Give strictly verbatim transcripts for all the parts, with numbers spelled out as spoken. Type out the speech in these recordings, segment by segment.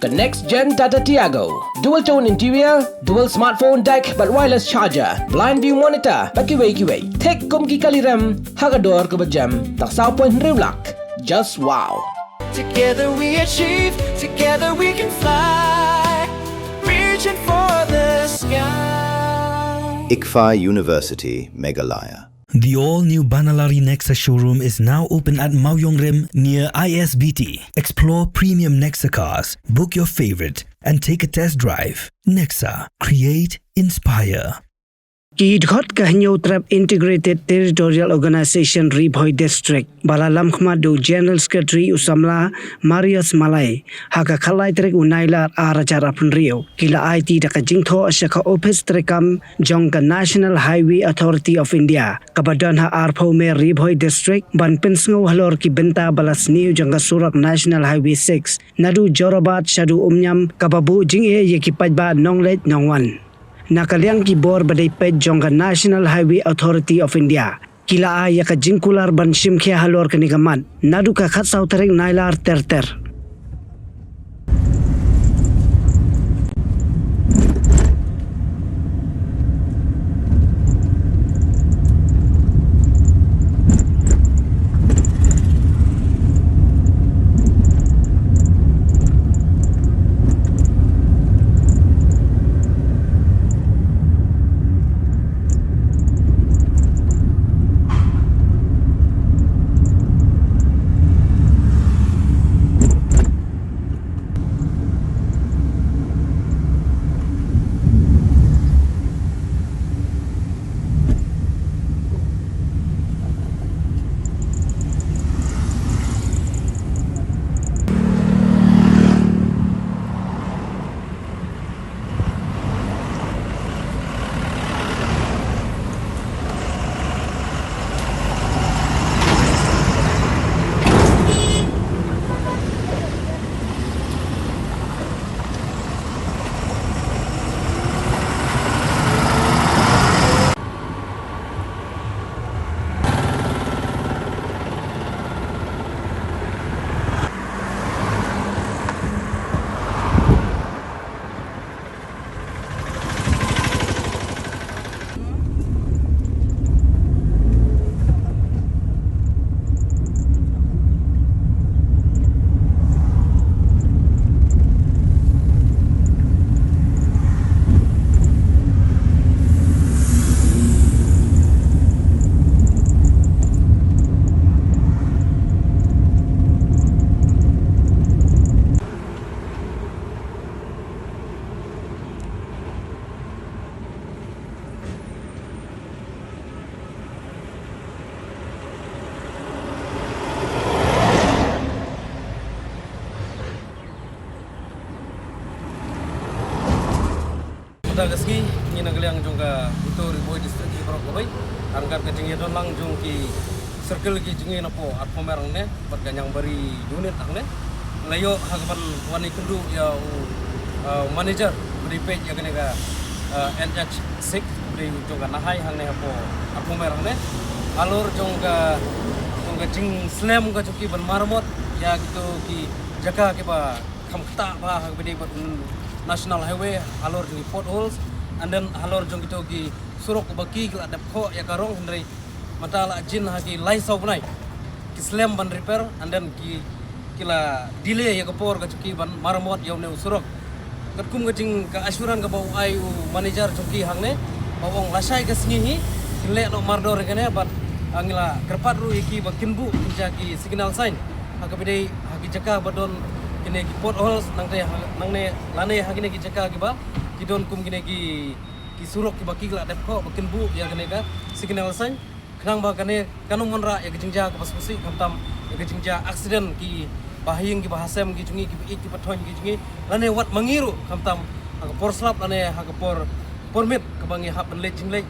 The next gen Tata Tiago. Dual tone interior, dual smartphone deck bad wireless charger, blind view monitor bad kiwei kiwei. Thik kum ki kali rem ha ka dor kaba jem, tang saw point hynriew lak. Just wow. Together we achieve, together we can fly, reaching for the sky. ICFAI University, Meghalaya. The all-new Banalari Nexa showroom is now open at Mawiong Rim near I S B T. Explore premium Nexa cars, book your favorite, and take a test drive. Nexa, create, inspire. Ki dkhot ka Hynñiewtrep Integrated Territorial Organization Ri Bhoi District, ba la lamkhmat da u General Secretary u samla Marius Malai, ha ka khatlai tarik u Nailar ar hajar arphew hynriew, ki la aiti da ka jingthoh sha ka ophis treikam jong ka National Highway Authority of India, kaba don ha arphew mer Ri Bhoi District, ban pynsngew halor ki bynta ba la sniew jong ka surok National Highway six, naduh Jorabat shaduh Umñiam, kaba buh jingeh ïa ki paidbah nongleit nongwan. Na ka liang ki bor ba dei peit jong ka National Highway Authority of India, ki la ai ïa ka jingkular ban shim khia halor kane ka mat, naduh ka khatsaw tarik Nailar ter ter. Mynta ka sngi ngi na ka liang jong ka Uto Ri Bhoi District hi baroh kawei. Ryngkat ka jingïadon lang jong ki circle ki jong ngi napoh Arphew Mer hangne bad ka Niangbari unit hangne. La ïoh ha kaban wan ïakynduh ïa u, uh, manager ba dei peit ïa kane ka, uh, N H six ba dei jong ka Nahai hangne hapoh Arphew Mer hangne. Halor jong ka, jong ka jingslem ka jong ki ban maramot ïa kito ki jaka kiba kham ktah bha ha kaba dei bad National Highway, halor jong ki potholes, and then halor jong kito ki surok ba ki la dep khoh ïa ka rong, hynrei mynta la jin ha ki lai saw bnai ki slem ban repair, and then ki, ki la delay ïa ka por ka jong ki ban maramot ïa une u surok. Katkum ka jing ka assurance kaba u ai u manager jong ki hangne, ba u ong lashai ka sngi hi kin leh noh mardor ïa kane, bad, ah, ngi la kyrpad ruh ïa ki ba kin buh kin jia ki signal sign ha kaba dei ha ki jaka ba don kine ki potholes, nangta ha, nangne lane ha kine ki jaka kiba ki don kum kine ki, ki surok kiba ki la dep khoh, ba kin buh ïa kane ka signal sign, khnang ba kane kan ym wanrah ïa ka jingjia kaba sngewsih, khamtam ïa ka jingjia accident, kiba ha ïing kiba ha sem ki jong ngi, kiba ïeit kiba thoiñ ki jong ngi, lane wat ma ngi ruh, khamtam ha ka por slap lane ha ka por, por miet kaba ngi hap ban leit jingleit,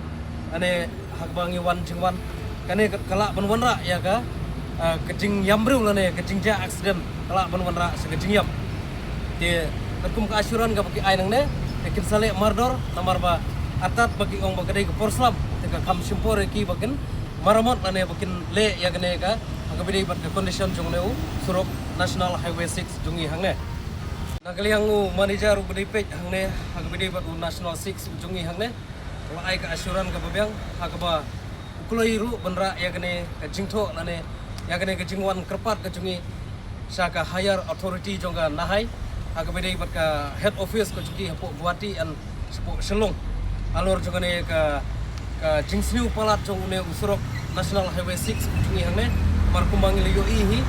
lane ha kaba ngi wan jingwan, kane ka, ka lah ban wanrah ïa ka, ah, ka jingïam briew lane ka jingjia accident, ka lah ban wanrah sha ka jingïam. Te katkum ka assurance kaba ki ai nangne, te kin sa leh mardor, namar ba artat ba ki ong ba ka dei ka por slap, te ka kham shim por ïa ki ba kin maramot lane ba kin leh ïa kane ka, ha kaba dei bad ka condition jong une u surok National Highway six jong ngi hangne. Na ka liang u manager u ba dei peit hangne, ha kaba dei bad u National Six u jong ngi hangne, u la ai ka assurance kaba biang, ha kaba u kloi ruh ban rah ïa kane ka jingthoh lane ïa kane ka jingwan kyrpad ka jong ngi sha ka higher authority jong ka NHAI, ha kaba dei bad ka head office ka jong ki hapoh Guwahati and shapoh Shillong. Halor jong kane ka, ka jingsniew palat jong une u surok National Highway six u jong ngi hangne, namar kumba ngi la ïohi hi,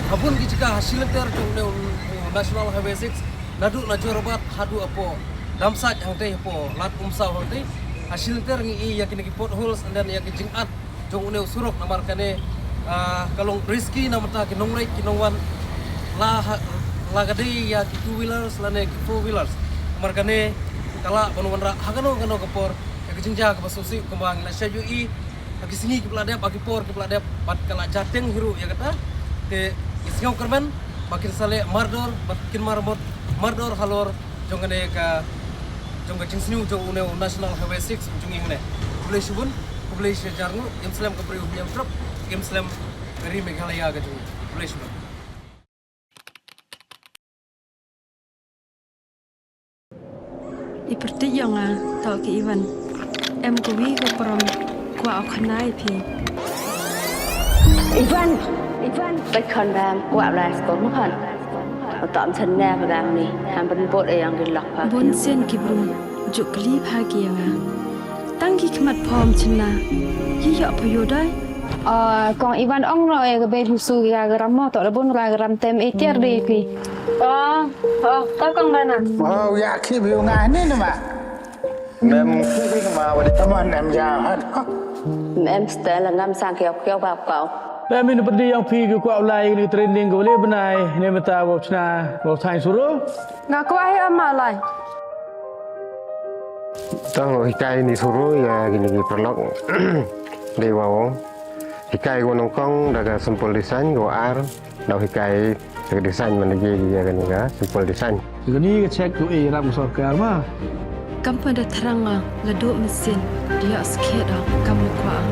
ha bun ki jaka ha shilynter jong une u, u National Highway six, naduh na Jorabat haduh hapoh Damsait hangtei, hapoh Lad Umsaw hangtei, ha shilynter ngi i ïa kine ki potholes and then ïa ki jingat jong une u surok, namar kane, ah, ka long risky na bynta ki nongleit ki nongwan, la ha, la ka dei ïa ki two wheelers lane ki four wheelers. Namar kane ka lah ban wanrah ha kano kano ka por ïa ka jingjia kaba sngewsih kumba ngi la shah ïohi ha ki sngi kiba la dep, ha ki por kiba la dep, bad ka la jia teng hi ruh ïa kata. Te ngi sngew kyrmen ba kin sa leh mardor bad kin maramot mardor halor jong kane ka, jong ka jingsniew jong une u National Highway six u jong ngi hangne. Khublei shibun, khublei shihajar nguh. Im slem ka briew, im trep, im slem ka ri Meghalaya ka jong ngi. Khublei shibun. I pyrthei ïa nga, to ki Ivan. Em kawi ka prom, kwah u khana ïa phi. Ivan, Ivan, bai khon bam, kwah u lai skul ma khon. Uta am chen ne ba dang ni, ham ban bot e yang di lok pa. Bun sien ki bru, juk kli pha ki ïa nga. Tang ki khmat phom chen na, ki ïoh pha ïoh dai. Ah, kong Ivan ong no e ka bei husu ki ka gram mo, to da bun ka gram tem e tiar de pi. Oh, oh, to kong Bana. Oh, ya ki bi nga ni nama. Mem ki bi ma wa di. Come on, em ya hat. Mem stel ngam sang kiau kiau bap kau. Mem in pedi yang pi ki kwah u lai ni training ko le benai ne meta wa chna wa thai suru. Nga kwah hi ama lai. Tang hikai ni suru ïa kini ki paralok. Dei wa ong. Hikai ko nongkong da ka simple design ko ar. Dau hikai da ka design man da ye ïa kani ka simple design. Kani ka check tu e rap sorkar ma. Kam pa da thrang nga la duk mesin dia skhet da kam kwah.